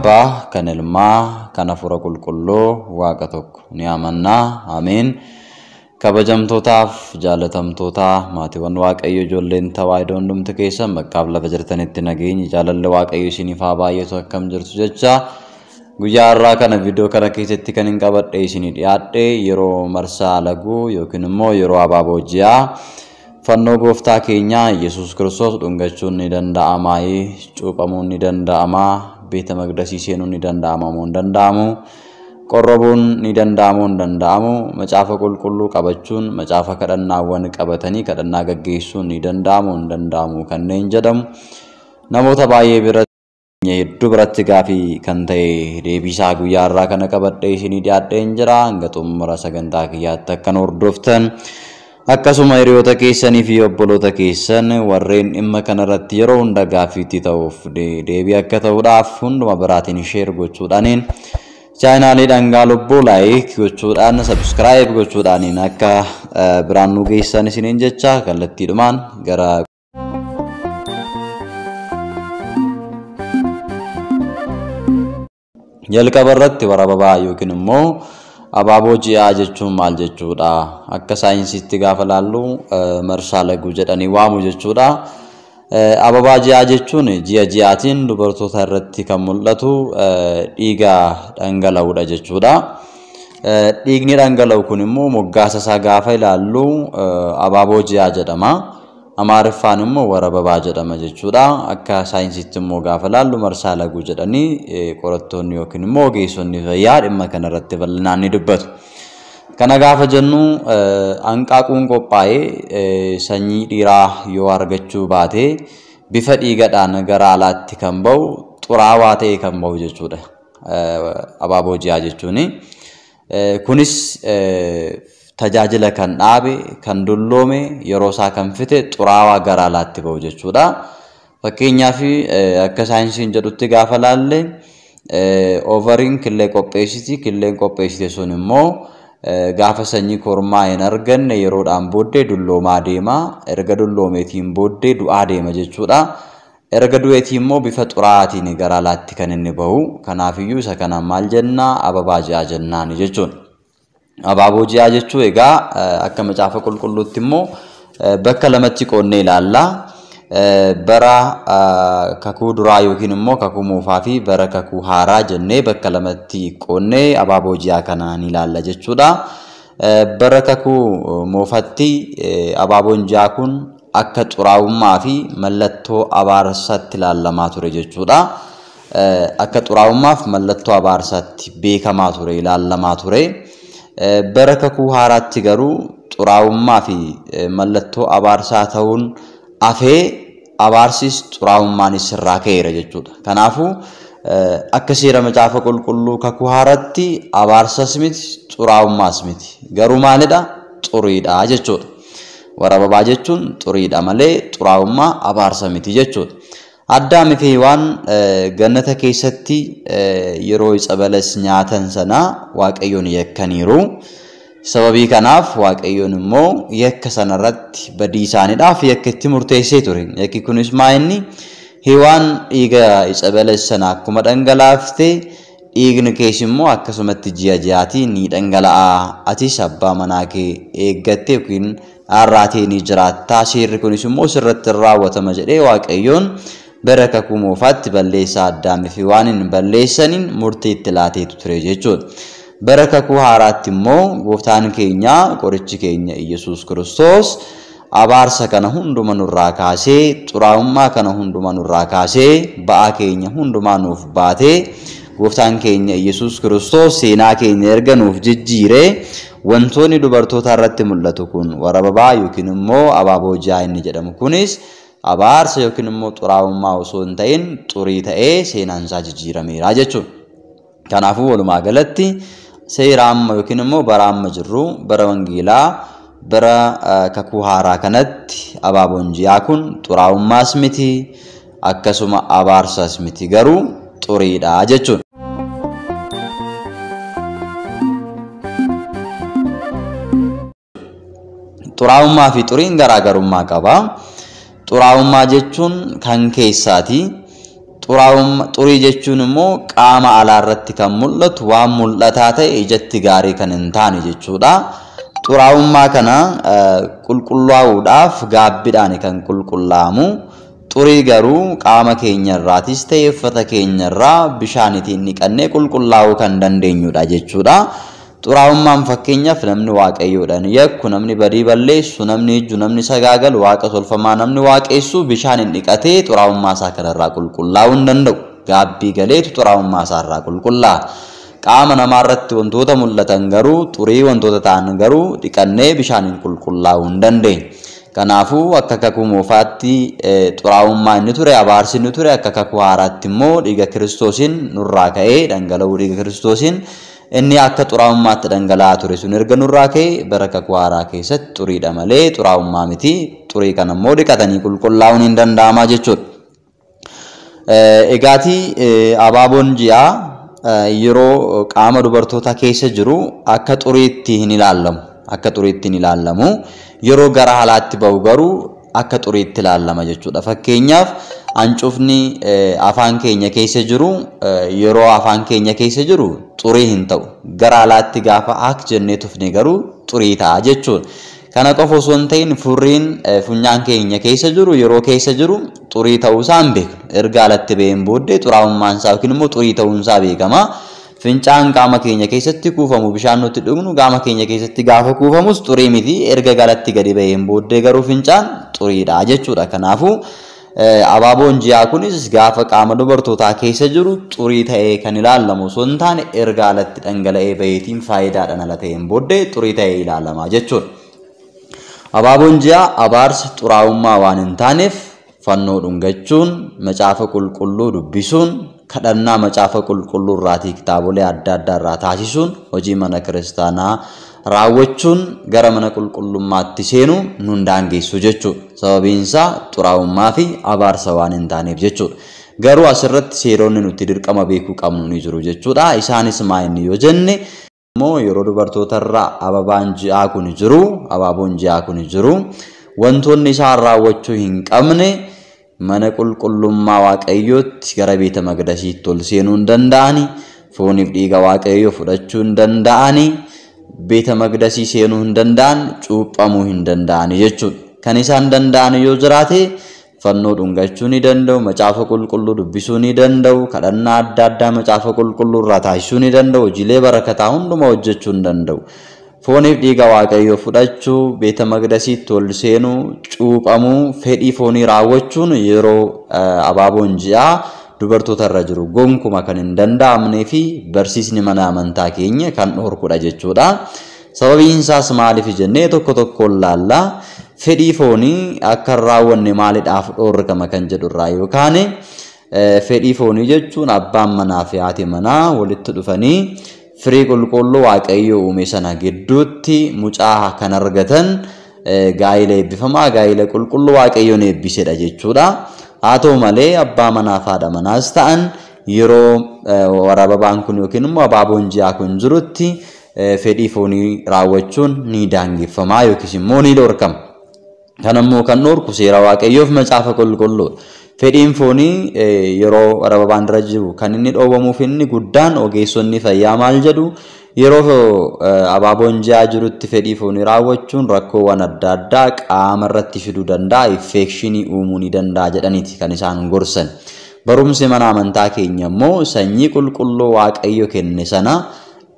Abbaa, kan Ilmaa, kan Hafuura Qulqulluu, Waaqa tokko ni amannaa. Ameen. Kabajamtootaaf jaalatamtoota maatiiwwan Waaqayyo ijoolleen tawaahidoo hundumti keessan bakkaaf lafa jirtanitti nageenyi jaalalli Waaqayyo isiniif haa baay'atu akkam jirtu jecha guyyaa har'aa kana viidiyoo kana keessatti kan hin qabadhe isinii dhiyaadhe yeroo marsaa laguu yookiin immoo yeroo abaaboo ji'aa fannoo gooftaa keenyaa Yesuus Kiristoos dhungachuun ni danda'amaa, cuuphamuun ni danda'amaa, beeta maqdasii seenuun ni danda'ama moo hin danda'amu? Qorrobuun ni danda'amu hin danda'amu? Macaafa qulqulluu qabachuun, macaafa kadhannaawwan qabatanii kadhannaa gaggeessuun ni danda'amu hin danda'amu kanneen jedhamu namoota baay'ee biratti hedduu biratti gaafii kan ta'e deebiisaa guyyaa har'aa kana qabadhee isinii dhiyaadheen jira. Hanga xumura sagantaa kiyyaatti akkan hordoftan akkasuma hiriyoota keessanii fi obboloota keessan warreen dhimma kanarratti yeroo hunda gaaffiitti ta'uuf deebii akka ta'uudhaaf hunduma biraatiin share gochuudhaaniin chaanaalii Dhangaa Lubbuu like gochuudhaan subscribe gochuudhaaniin akka biraan nu geessan isiniin jecha kallattiidhumaan gara jalqaba irratti warababaa yookiin immoo abaaboo ji'aa jechuun maal jechuudha? Akka saayinsiitti gaafa laallu marsaa laguu jedhanii waamu jechuudha. Ababaa ji'aa jechuun ji'a ji'aatiin dubartoota irratti kan mul'atu dhiiga dhangala'uudha jechuudha. Dhiigni dhangala'u kun immoo moggaasa isaa gaafa ilaallu abaaboo ji'aa jedhama. Amaariffaan immoo warababaa jedhama jechuudha. Akka saayinsiitti immoo gaafa laallu marsaa laguu jedhanii qorattoonni yookiin immoo ogeessonni fayyaa dhimma kanarratti bal'inaan ni dubbatu. Kana gaafa jennu hanqaaquun qophaa'ee sanyii dhiiraa yoo argachuu baate bifa dhiigadhaan gara alaatti kan ba'u xuraawaa ta'e kan ba'u jechuudha. Abaaboo ji'aa jechuuni. Kunis tajaajila kan dhaabe, kan dulloome, yeroo isaa kan fite xuraawaa gara alaatti ba'u jechuudha. Fakkeenyaaf akka saayinsiin jedhutti gaafa laalle oovariin killee qopheessiti, killeen qopheessite sun immoo gaafa sanyii kormaa hin arganne yeroodhaan booddee dulloomaa deema. Erga dulloomeetiin booddee du'aa deema jechuudha. Erga du'eetii immoo bifa xuraa'aatiin gara alaatti kan inni bahu. Kanaafiyyuu isa kanaan maal jennaa? Ababaa ji'aa jennaani jechuudha. Abaaboo ji'aa jechuu egaa akka macaafa qulqulluutti immoo bakka lamatti qoonnee ilaalla. Bara kakuu duraa yookiin immoo kakuu moofaa fi bara kakuu haaraa jennee bakka lamatti qoonnee abaaboo ji'aa kana ni ilaalla jechuudha. Bara kakuu moofatti abaaboon ji'aa kun akka xuraa'ummaa fi mallattoo abaarsaatti ilaalamaa ture jechuudha. Akka xuraa'ummaaf mallattoo abaarsaatti beekamaa ture, ilaalamaa ture. Bara kakuu haaraatti garuu xuraa'ummaa fi mallattoo abaarsaa ta'uun afee abaarsis xuraa'ummaanis irraa ka'eera jechuudha. Kanaafuu akka seera macaafa qulqulluu kakuu haaraatti abaarsas miti xuraa'ummaas miti. Garuu maalidha? Xuriidha jechuudha. Warababaa jechuun xuriidha malee xuraa'ummaa abaarsa miti jechuudha. Addaamii fi Hewaan gannata keessatti yeroo itsabalas nyaatan sana Waaqayyoon yakkaniiru. Sababii kanaaf Waaqayyoon immoo yakka sanarratti badii isaaniidhaaf yakka itti murteessee ture. Yakki kunis maa inni? Hewaan dhiiga itsabalas sana akkuma dhangalaafte dhiigni kees immoo akkasumatti ji'a ji'aatiin ni dhangala'a. Atis abbaa manaa kee eeggatte yookiin dharraatee ni jiraatta. Seerri kunis immoo sirratti raawwatama jedhee Waaqayyoon bara kakuu moofaatti balleessaa Addaamii fi Hewaan hin balleessaniin murtii itti laateetu ture jechuudha. Bara kakuu haaraatti immoo gooftaan keenya qorichi keenya Iyyasuus Kiristoos abaarsa kana hunduma nurraa kaasee xuraa'ummaa kana hunduma nurraa kaasee ba'aa keenya hundumaa nuuf baatee gooftaan keenya Iyyasuus Kiristoos seenaa keenya erga nuuf jijjiiree wantoonni dubartoota irratti mul'atu kun warababaa yookiin immoo abaaboo ji'aa inni jedhamu kunis abaarsa yookiin immoo xuraa'ummaa osoo hin ta'in xurii ta'ee seenaan isaa jijjiirameera jechuudha. Kanaafuu walumaa galatti seera amma yookiin immoo bara amma jirru bara wangeelaa bara kakuu haaraa kanatti abaaboon ji'aa kun xuraa'ummaas miti akkasuma abaarsas miti garuu xuriidha jechuudha. Xuraa'ummaa fi xuriin garaagarummaa qaba. Xuraa'ummaa jechuun kan keessaati. Xurii jechuun immoo qaama alaa irratti kan mul'atu waan mul'ataa ta'e ijatti gaarii kan hin taane jechuudha. Xuraa'ummaa kana qulqullaa'uudhaaf gaabbiidhaan kan qulqullaa'amu. Xurii garuu qaama keenya irraatis ta'e uffata keenya irraa bishaanitiin dhiqannee qulqullaa'uu kan dandeenyudha jechuudha. Xuraa'ummaan fakkeenyaaf namni waaqayyoodhaan yakku, namni badii balleessu, namni ijju, namni sagaagalu, waaqa tolfamaa namni waaqessu bishaaniin dhiqatee xuraa'ummaa isaa kanarraa qulqullaa'uu hin danda'u. Gaabbii galeetu xuraa'ummaa isaarraa qulqullaa'a. Qaama namaarratti wantoota mul'atan garuu xurii wantoota ta'an garuu dhiqannee bishaaniin qulqullaa'uu hin dandeenyu. Kanaafuu akka kakuu moofaatti xuraa'ummaa inni ture, abaarsi inni ture, akka kakuu haaraatti immoo dhiiga Kiristoosiin nurraa ka'ee dhangala'uu dhiiga Kiristoosiin inni akka xuraa'ummaatti dhangala'aa ture sun erga nurraa ka'ee bara kakuu haaraa keessatti xuriidha malee xuraa'ummaa miti. Xurii kana immoo dhiqatanii qulqullaa'uun hin danda'amaa jechuudha. Egaatii abaaboon ji'aa yeroo qaama dubartootaa keessa jiru akka xuriitti hin ilaallamu. Akka xuriitti hin ilaallamu. Yeroo gara alaatti bahu garuu akka xuriitti ilaalama jechuudha. Fakkeenyaaf hancufni afaan keenya keessa jiru yeroo afaan keenya keessa jiru xurii hin ta'u. Gara alaatti gaafa ak jennee tufne garuu xurii ta'a jechuudha. Kana qofa osoo hin ta'in furriin funyaan keenya keessa jiru yeroo keessa jiru xurii ta'uusaa hin beeknu. Erga alatti ba'een booddee xuraa'ummaan isaa yookiin immoo xurii ta'uunsaa beekama. Fincaan qaama keenya keessatti kuufamu, bishaan nuti dhugnu qaama keenya keessatti gaafa kuufamus xurii miti. Erga galatti gadi ba'een booddee garuu fincaan xuriidha jechuudha. Kanaafuu abaaboon ji'aa kunis gaafa qaama dubartootaa keessa jiru xurii ta'ee kan ilaallamu osoo hin taane erga alatti dhangala'ee baheetiin faayidaadhaan ala ta'een booddee xurii ta'ee ilaalama jechuudha. Abaaboon ji'aa abaarsa xuraa'ummaa waan hin taaneef fannoo dhungachuun, macaafa qulqulluu dubbisuun, kadhannaa macaafa qulqulluu irraatii kitaabolee adda addaa irraa taasisuun, hojii mana kiristaanaa raawwachuun gara mana qulqullummaatti seenuu nun daangessu jechuudha. Sababiin isaa xuraa'ummaa fi abaarsa waan hin taaneef jechuudha. Garuu asirratti seeronni nuti dirqama beekuu qabnu ni jiru jechuudha. Isaanis maa inni yoo jenne immoo yeroo dubartootarra ababaan ji'aa kun jiru, abaaboon ji'aa kun jiru, wantoonni isaan raawwachuu hin qabne mana qulqullummaa Waaqayyootti gara beeta maqdasiitti ol seenuu hin danda'ani, fooniif dhiiga Waaqayyoo fudhachuu hin danda'ani, beeta maqdasii seenuu hin danda'an, cuuphamuu hin danda'ani jechuudha. Kan isaan danda'an yoo jiraate fannoo dhungachuu ni danda'u, macaafa qulqulluu dubbisuu ni danda'u, kadhannaa adda addaa macaafa qulqulluu irraa taasisuu ni danda'u, hojiilee barakataa hundumaa hojjechuu ni danda'u. Fooniif dhiiga Waaqayyoo fudhachuu, beeta maqdasiitti ol seenuu, cuuphamuu, fedhii foonii raawwachuun yeroo abaaboon ji'aa dubartoota irra jiru gonkuma kan hin danda'amnee fi barsiisni mana amantaa keenya kan dhorkudha jechuudha. Sababiin isaas maaliif jennee tokko tokkoon laalla. Fedhii foonii akka hin raawwanne maaliidhaaf dhorkama kan jedhu irraa yookaan fedhii foonii jechuun abbaan manaa fi haati manaa walitti dhufanii firii qulqulluu Waaqayyoo uume sana gidduutti mucaa kan argatan gaa'ila eebbifamaa gaa'ila qulqulluu Waaqayyoon eebbisedha jechuudha. Haa ta'u malee abbaa manaa fi haadha manaas ta'an yeroo warababaan kun yookiin immoo abaaboon ji'aa kun jirutti fedhii foonii raawwachuun ni daangeffamaa yookiis immoo ni dhorkama. Kanammoo kan dhorku seera Waaqayyoof macaafa qulqulluudha. Fedhiin foonii yeroo warababaan irra jiru kan inni dhoowwamuuf inni guddaan ogeessonni fayyaa maal jedhu yeroo abaaboon ji'aa jirutti fedhii foonii raawwachuun rakkoowwan adda addaa qaama irratti fiduu danda'a, infekshinii uumuu ni danda'a jedhaniiti kan isaan gorsan. Barumsi mana amantaa keenya immoo sanyii qulqulluu Waaqayyo kenne sana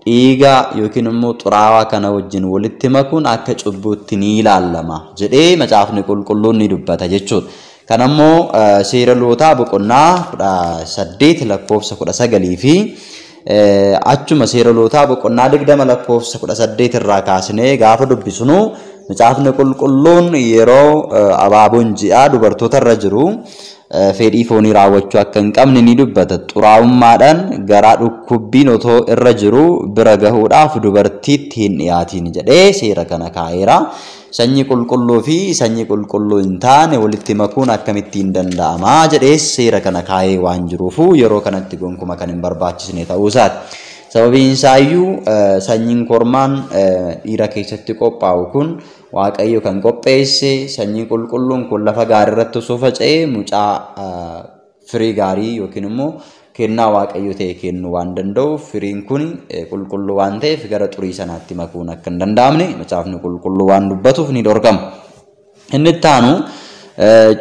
dhiiga yookiin immoo xuraawaa kana wajjin walitti makuun akka cubbuutti ni ilaalama jedhee macaafni qulqulluun ni dubbata jechuudha. Kanammoo seera lootaa boqonnaa 18 lakkoofsa 19 fi achuma seera lootaa boqonnaa 20 lakkoofsa 18 irraa kaasnee gaafa dubbisnu macaafni qulqulluun yeroo abaaboon ji'aa dubartoota irra jiru fedhii foonii raawwachuu akka hin qabne ni dubbata. Xuraa'ummaadhaan garaa dhukkubbiin otoo irra jiru bira gahuudhaaf dubartiitti hin dhiyaatiin jedhee seera kana kaa'eera. Sanyii qulqulluu fi sanyii qulqulluu hin taane walitti makuun akkamittiin danda'ama jedhee seera kana kaa'ee waan jiruufu yeroo kanatti gonkuma kan hin barbaachisne ta'uu isaati. Sababiin isaayyuu sanyiin kormaan dhiira keessatti qophaa'u kun Waaqayyo kan qopheesse sanyii qulqulluun kun lafa gaarii irratti osoo faca'ee mucaa firii gaarii yookiin immoo kennaa Waaqayyo ta'e kennuu waan danda'uuf firiin kun qulqulluu waan ta'eef gara xurii sanaatti makuun akka hin danda'amne macaafni qulqulluu waan dubbatuuf ni dhorkama. Inni itti aanu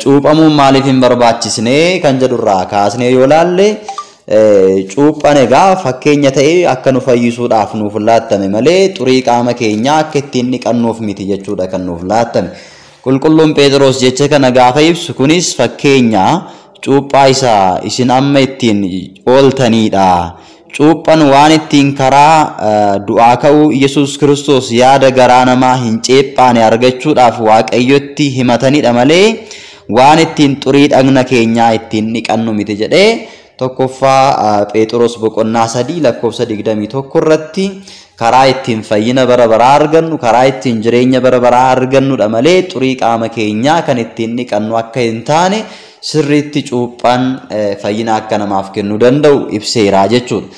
cuuphamuun maaliif hin barbaachisne kan jedhurraa kaasnee yoo laalle, cuuphaan egaa fakkeenya ta'ee akka nu fayyisuudhaaf nuuf laattame malee xurii qaama keenyaa akka ittiin dhiqannuuf miti jechuudha kan nuuf laattame. Qulqulluun Phexros jecha kana gaafa ibsu, kunis fakkeenya cuuphaa isaa isin amma ittiin ooltanidha. Cuuphaan waan ittiin karaa du'aa ka'uu Yesuus Kiristoos yaada garaa namaa hin ceephaane argachuudhaaf Waaqayyotti himatanidha malee waan ittiin xurii dhagna keenyaa ittiin dhiqannu miti jedhee 1ffaa Phexros boqonnaa 3 lakkoofsa 21 irratti karaa ittiin fayyina bara baraa argannu, karaa ittiin jireenya bara baraa argannudha malee xurii qaama keenyaa kan ittiin dhiqannu akka hin taane sirriitti cuuphaan fayyina akka namaaf kennuu danda'u ibseera jechuudha.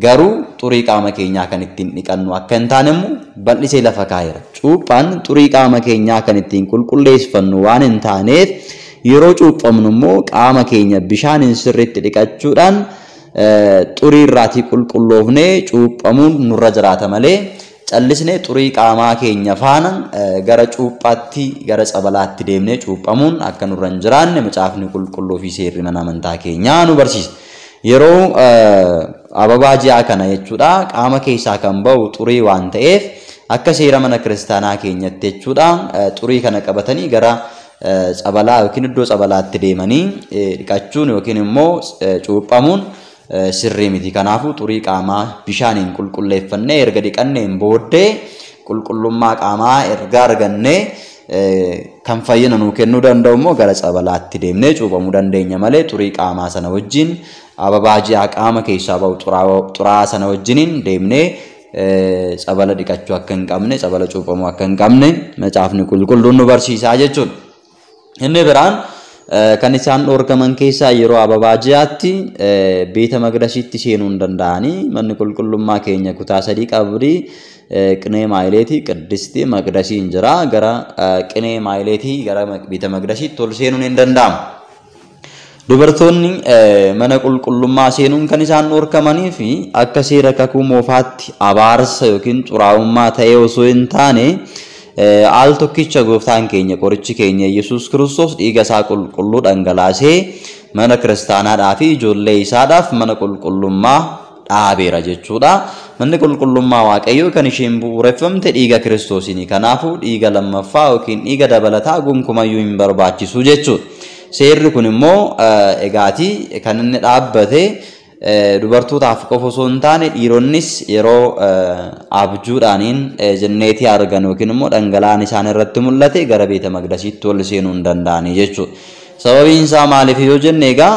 Garuu xurii qaama keenyaa kan ittiin dhiqannu akka hin taane immoo bal'isee lafa kaa'eera. Cuuphaan xurii qaama keenyaa kan ittiin qulqulleeffannu waan hin taaneef yeroo cuuphamnu immoo qaama keenya bishaaniin sirriitti dhiqachuudhaan xurii irraatii qulqulloofnee cuuphamuun nurra jiraata malee callisnee xurii qaamaa keenya faana gara cuuphaatti, gara tsabalaatti deemnee cuuphamuun akka nurra hin jiraanne macaafni qulqulluu fi seerri mana amantaa keenyaa nu barsiisa. Yeroo ababaa ji'aa kana jechuudha qaama keessaa kan ba'u xurii waan ta'eef akka seera mana kiristaanaa keenyatti jechuudha xurii kana qabatanii gara tsabalaa yookiin iddoo tsabalaatti deemanii dhiqachuun yookiin immoo cuuphamuun sirrii miti. Kanaafuu xurii qaamaa bishaaniin qulqulleeffannee erga dhiqanneen booddee qulqullummaa qaamaa erga argannee kan fayyina nuu kennuu danda'u immoo gara tsabalaatti deemnee cuuphamuu dandeenya malee xurii qaamaa sana wajjin ababaa ji'aa qaama keessaa ba'u xuraa'aa sana wajjiniin deemnee tsabala dhiqachuu akka hin qabne, tsabala cuuphamuu akka hin qabne macaafni qulqulluun nu barsiisaa jechuudha. Inni biraan kan isaan dhorkaman keessaa yeroo ababaa ji'aatti beeta maqdasiitti seenuu hin danda'anii. Manni qulqullummaa keenya kutaa 3 qabdi. Qinee Maayileetii, Qiddisti, Maqdasiin jira. Gara Qinee Maayileetii gara beeta maqdasiitti ol seenuun hin danda'amu. Dubartoonni mana qulqullummaa seenuun kan isaan dhorkamanii fi akka seera kakuu moofaatti abaarsa yookiin xuraa'ummaa ta'ee osoo hin taane al tokkicha gooftaan keenya qorichi keenya Yesuus Kiristoos dhiiga isaa qulqulluu dhangalaasee mana kiristaanaadhaa fi ijoollee isaadhaaf mana qulqullummaa dhaabeera jechuudha. Manni qulqullummaa Waaqayyoo kan isheen bu'uureffamte dhiiga Kiristoosiini. Kanaafuu dhiiga lammaffaa yookiin dhiiga dabalataa gonkumayyuu hin barbaachisu jechuudha. Seerri kun immoo egaatii kan inni dhaabbate dubartootaaf qofa osoo hin taane dhiironnis yeroo abjuudhaaniin jenneetii argan yookiin immoo dhangala'aan isaan irratti mul'ate gara beeta maqdasiitti ol seenuu hin danda'anii jechuudha. Sababiin isaa maaliif yoo jenne egaa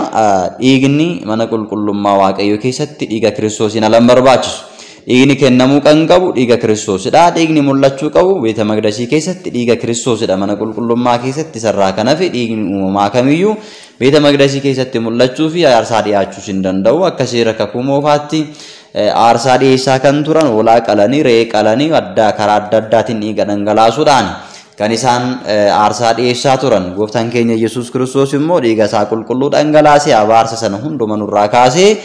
dhiigni mana qulqullummaa Waaqayyoo keessatti dhiiga Kiristoosiin ala hin barbaachisu. Dhiigni kennamuu kan qabu dhiiga Kiristoosidha. Dhiigni mul'achuu qabu beeta maqdasii keessatti dhiiga Kiristoosidha. Mana qulqullummaa keessatti sarraa kan hafe dhiigni uumamaa kamiyyuu beeta maqdasii keessatti mul'achuu fi aarsaa dhiyaachuus hin danda'u. Akka seera kakuu moofaatti aarsaa dhiyeessaa kan turan hoolaa qalanii, re'ee qalanii addaa karaa adda addaatiin dhiiga dhangalaasuudhaan kan isaan aarsaa dhiyeessaa turan. Gooftaan keenya Yesuus Kiristoos immoo dhiiga isaa qulqulluu dhangalaasee abaarsa sana hunduma nurraa kaasee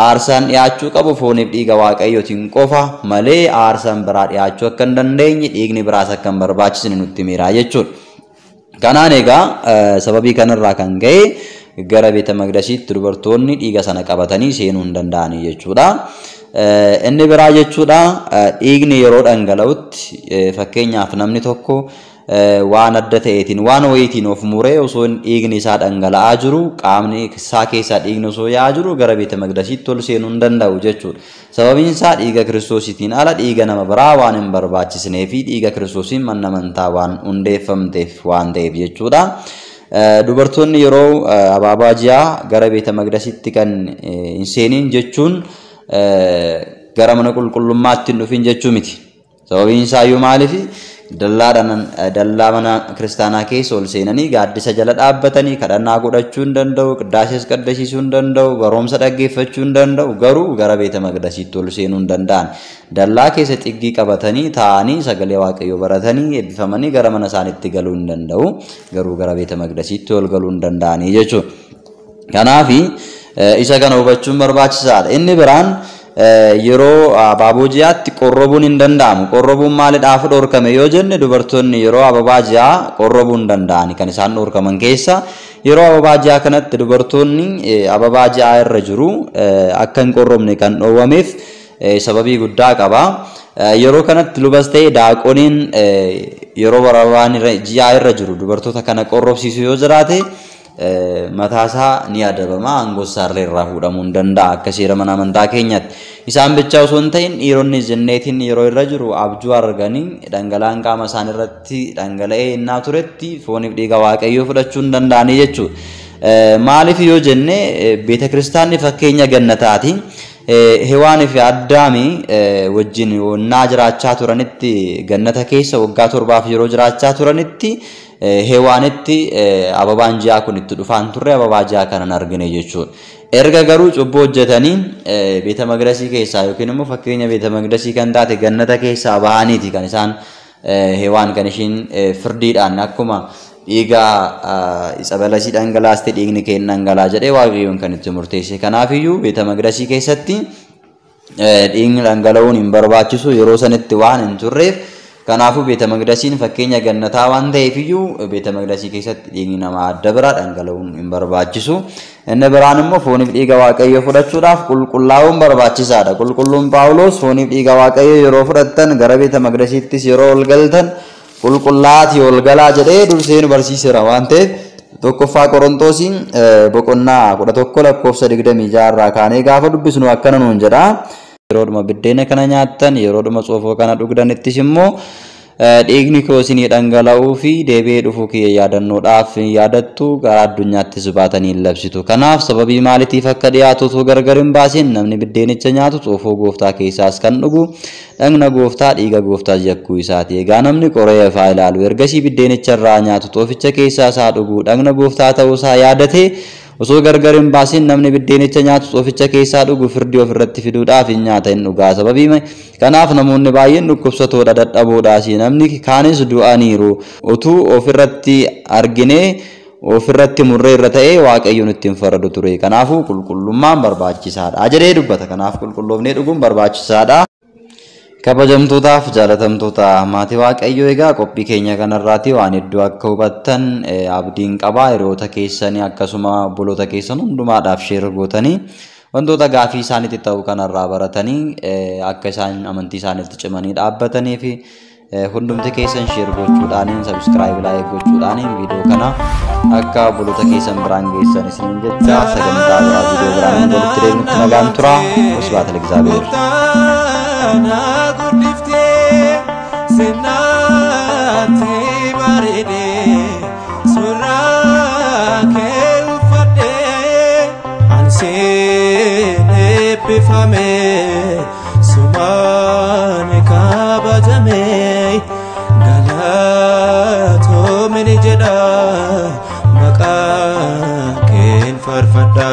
aarsaan dhiyaachuu qabu fooniif dhiiga Waaqayyootiin qofa malee aarsaan biraa dhiyaachuu akka hin dandeenye dhiigni biraas akka hin barbaachisne nutti miiraa jechuudha. Kanaan egaa sababii kanarraa kan ka'e gara beeta maqdasiitti dubartoonni dhiiga sana qabatanii seenuu hin danda'anii jechuudha. Inni biraa jechuudha dhiigni yeroo dhangala'utti fakkeenyaaf namni tokko waan adda ta'eetiin waan wayiitiin of muree osoo dhiigni isaa dhangala'aa jiru qaamni isaa keessaa dhiigni osoo yaa'aa jiru gara beeta maqdasiitti ol seenuu hin danda'u jechuudha. Sababiin isaa dhiiga Kiristoosiitiin ala dhiiga nama biraa waan hin barbaachisnee fi dhiiga Kiristoosiin manni amantaa waan hundeeffamteef waan ta'eef jechuudha. Dubartoonni yeroo abaabaa ji'aa gara beeta maqdasiitti kan hin seeniin jechuun gara mana qulqullummaatti hin dhufin jechuu miti. Sababiin isaa iyyuu maaliif dallaa mana kiristaanaa keessa ol seenanii gaaddisa jala dhaabbatanii kadhannaa godhachuu hin danda'u, qiddaasees qaddasiisuu hin danda'u, barumsa dhaggeeffachuu hin danda'u, garuu gara beeta maqdasiitti ol seenuu hin danda'an. Dallaa keessa xiggii qabatanii taa'anii sagalee Waaqayyoo baratanii eebbifamanii gara mana isaaniitti galuu hin danda'u, garuu gara beeta maqdasiitti ol galuu hin danda'anii jechuudha. Kanaaf isa kana hubachuun barbaachisaadha. Inni biraan yeroo abaaboo ji'aatti qorrobuun hin danda'amu. Qorrobuun maalidhaaf dhorkame yoo jenne, dubartoonni yeroo ababaa ji'aa qorrobuu hin danda'ani. Kan isaan dhorkaman keessa yeroo ababaa ji'aa kanatti dubartoonni ababaa ji'aa irra jiru akka hin qorrobne kan dhoowwameef sababii guddaa qaba. Yeroo kanatti lubas ta'e daaqoniin yeroo ababaan ji'aa irra jiru dubartoota kana qorrobsiisu yoo jiraate mataasaa ni adabama, aangoo isaarra irraa fuudhamuu hin danda'a akka seera mana amantaa keenyaatti. Isaan bichaa osoo hin ta'in dhiironni jinneetiin yeroo irra jiru abjuu arganii dhangala'aan qaama isaan irratti dhangala'ee innaa turetti fooniif dhiiga Waaqayyoo fudhachuu hin danda'anii jechuudha. Maaliif yoo jenne, beeta kiristaanni fakkeenya gannataati. Hewaanii fi Addaami wajjin wonnaa jiraachaa turanitti, gannata keessa waggaa 7f yeroo jiraachaa turanitti, Hewaanitti ababaan ji'aa kun itti dhufaan turre, ababaa ji'aa kanan argine jechuudha. Erga garuu cubbuu hojjetanii beeta maqdasii keessaa yookiin immoo fakkeenya beeta maqdasii kan taate gannata keessaa bahaniiti kan isaan Hewaan kan ishiin firdiidhaan akkuma dhiiga tsabalasii dhangalaaste dhiigni kee dhangalaa jedhee Waaqayyoon kan itti murteesse. Kanaafiyyuu beeta maqdasii keessatti dhiigni dhangala'uun hin barbaachisu yeroo sanitti waan hin turreef. Kanaafuu beeta maqdasiin fakkeenya gannataa waan ta'eefiyyuu beeta maqdasii keessatti dhiigni namaa adda biraa dhangala'uun hin barbaachisu. Inni biraan immoo fooniif dhiiga Waaqayyoo fudhachuudhaaf qulqullaa'uun barbaachisaadha. Qulqulluun Phaawulos fooniif dhiiga Waaqayyoo yeroo fudhattan gara beeta maqdasiittis yeroo ol galtan qulqullaa'aatii ol galaa jedhee dursee nu barsiiseera waan ta'eef, 1ffaa Qorontoosiin boqonnaa 11 lakkoofsa 26 irraa kaanee gaafa dubbisnu akkana nuun jedha. Yeroodhuma biddeena kana nyaattan, yeroodhuma xoofoo kana dhugdanittis immoo dhiigni koo isinii dhangala'uu fi deebi'ee dhufuu kiyya yaadannoodhaaf yaadattu, gara addunyaattis baatanii hin labsitu. Kanaaf sababii maaliitiif akka dhiyaatu utuu gargar hin baasin namni biddeenicha nyaatu, xoofoo gooftaa keessaas kan dhugu, dhagna gooftaa dhiiga gooftaas yakkuu isaati. Egaa namni qoree ifaa ilaalu ergasii biddeenicha irraa nyaatu, xooficha keessaas haa dhugu, dhagna gooftaa ta'uusaa yaadatee osoo gargar hin baasin namni biddeenicha nyaatu, xooficha keessaa dhugu firdii ofirratti fiduudhaaf hin nyaata, hin dhugaa. Sababii kanaaf namoonni baay'een dhukkubsatoodha, dadhaboodhaas, namni kaanis du'aniiru. Utuu ofirratti arginee ofirratti murree irra ta'ee Waaqayyoon ittiin faradu ture. Kanaafuu qulqullummaan barbaachisaadha jedhee dubbata. Kanaaf qulqulloofnee dhuguun barbaachisaadha. Kabajamtootaaf jaalatamtoota maatii Waaqayyoo, egaa qophii keenya kanarraati waan hedduu akka hubattan abdiin qaba. Hiriyoota keessanii akkasuma obboloota keessan hundumaadhaaf share gootanii wantoota gaafii isaaniitti ta'u kanarraa baratanii akka isaan amantii isaaniitti cimanii dhaabbatanii fi hundumti keessan share gochuudhaaniin, subscribe, like gochuudhaaniin viidiyoo kana akka obboloota keessan biraan geessan isiniin jecha, sagantaa biraa viidiyoo biraan walitti deebinutti nagaan tura. Wasbaata Ligzaabeer. Na guddiftee sinnaatti bareedee suuraa kee uffadhee anseen eebbifame, sumaan kabajame, galatoomini jedha, maqaa keen faarfadha.